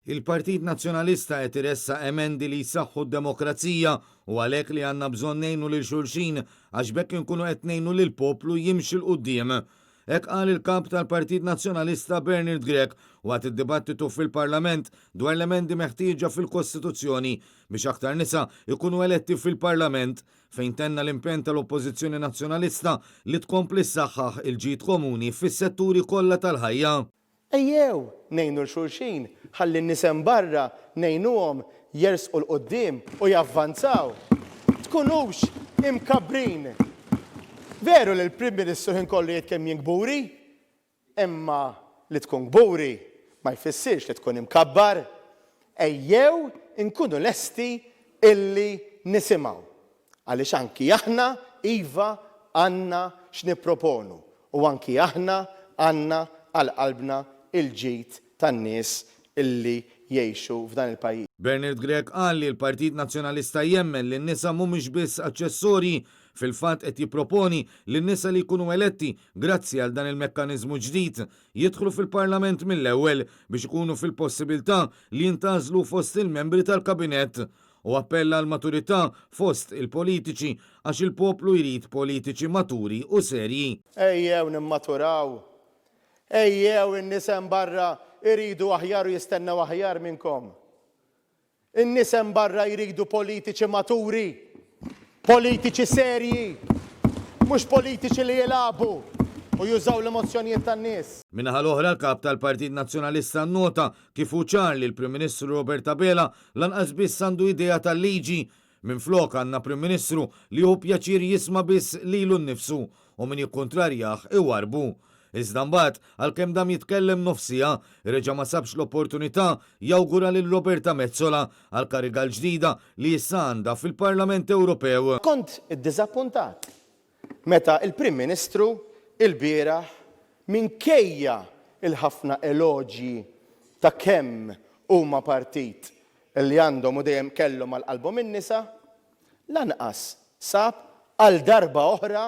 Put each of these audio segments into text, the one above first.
Il-Partit Nazzjonalista qed iressaq emendi li jsaħħu d-demokrazija u għalhekk li għandna bżonn ngħinu lil xulxin għax b'hekk inkunu qed ngħinu lill-poplu jimxi 'l quddiem. Hekk qal il-Kap tal-Partit Nazzjonalista Bernard Grech waqt id-dibattitu fil-Parlament dwar l-emendi meħtieġa fil-Kostituzzjoni biex aktar nisa jkunu eletti fil-Parlament fejn tenna l-impenn tal-Oppożizzjoni Nazzjonalista li tkompli ssaħħaħ il-ġid komuni fis-setturi kollha tal-ħajja. Ejjew ngħinu 'l xulxin ħalli n-nies hemm barra ngħinuhom jersqu 'l quddiem u javvanzaw. Tkunux imkabbrin. Veru li l-Prim Ministru l-ħin kollu jgħid kemm jien kburi, imma li tkun kburi ma jfissirx li tkun imkabbar. Ejjew inkunu lesti illi nisimgħu. Għaliex anki aħna, iva, għandna x'nipproponu u anki aħna għandna għal qalbna l-ġid tan-nies illi jgħixu f'dan il-pajjiż. Bernard Grech qal li l-Partit Nazzjonalista jemmen li n-nisa mhumiex biss aċċessorji. Fil-fatt qed jipproponi li n-nisa li jkunu eletti grazzi għal dan il-mekkaniżmu ġdid, jidħlu fil-Parlament mill-ewwel biex ikunu fil-possibilità li jintgħażlu fost il-membri tal-Kabinett. U appella għall-maturità fost il-politiċi għax il-poplu jrid politiċi maturi u serji. Ejjew nimmaturaw. Ejjew in-nies hemm barra jridu aħjar u jistennew aħjar minnkom. In-nies hemm barra jridu politiċi maturi, politiċi serji, mhux politiċi li jilagħbu u jużaw l-emozzjonijiet tan-nies. Min-naħa l-oħra l-Kap tal-Partit Nazzjonalista nnota kif hu ċar li l-Prim Ministru Robert Abela Lanqas biss għandu idea tal-liġi. Minflok għandna Prim Ministru li jieħu pjaċir jisma' biss lilu nnifsu u min jikkuntrarjah iwarrbu. Iżda mbagħad, għalkemm dam jitkellem nofs siegħa, reġa' ma sabx l-opportunità jawgura lil Roberta Metsola għall-kariga l-ġdida li issa għandha fil-Parlament Ewropew. Kont iddiżappuntat meta l-Prim Ministru lbieraħ minkejja l-ħafna eloġji ta' kemm huma partit li għandhom u dejjem kellhom għal qalbhom in-nisa, lanqas sab għal darba oħra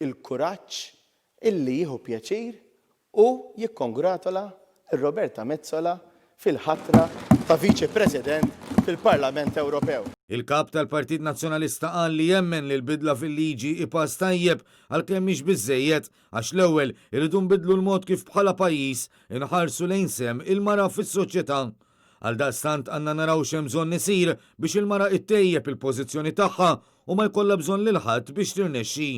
il-kuraġġ illi jieħu pjaċir u jikkongratola lil Roberta Metsola fil-ħatra ta' Viċi President fil-Parlament Ewropew. Il-Kap tal-Partit Nazzjonalista qal li jemmen li l-bidla fil-liġi hi pass tajjeb għalkemm mhix biżżejjed għax l-ewwel irridu nbiddlu l-mod kif bħala pajjiż inħarsu lejn sehem il-mara fis-soċjetà. Għaldaqstant għandna naraw x'hemm bżonn isir biex il-mara ittejjeb il-pożizzjoni tagħha u ma jkollha bżonn lil ħadd biex tirnexxi.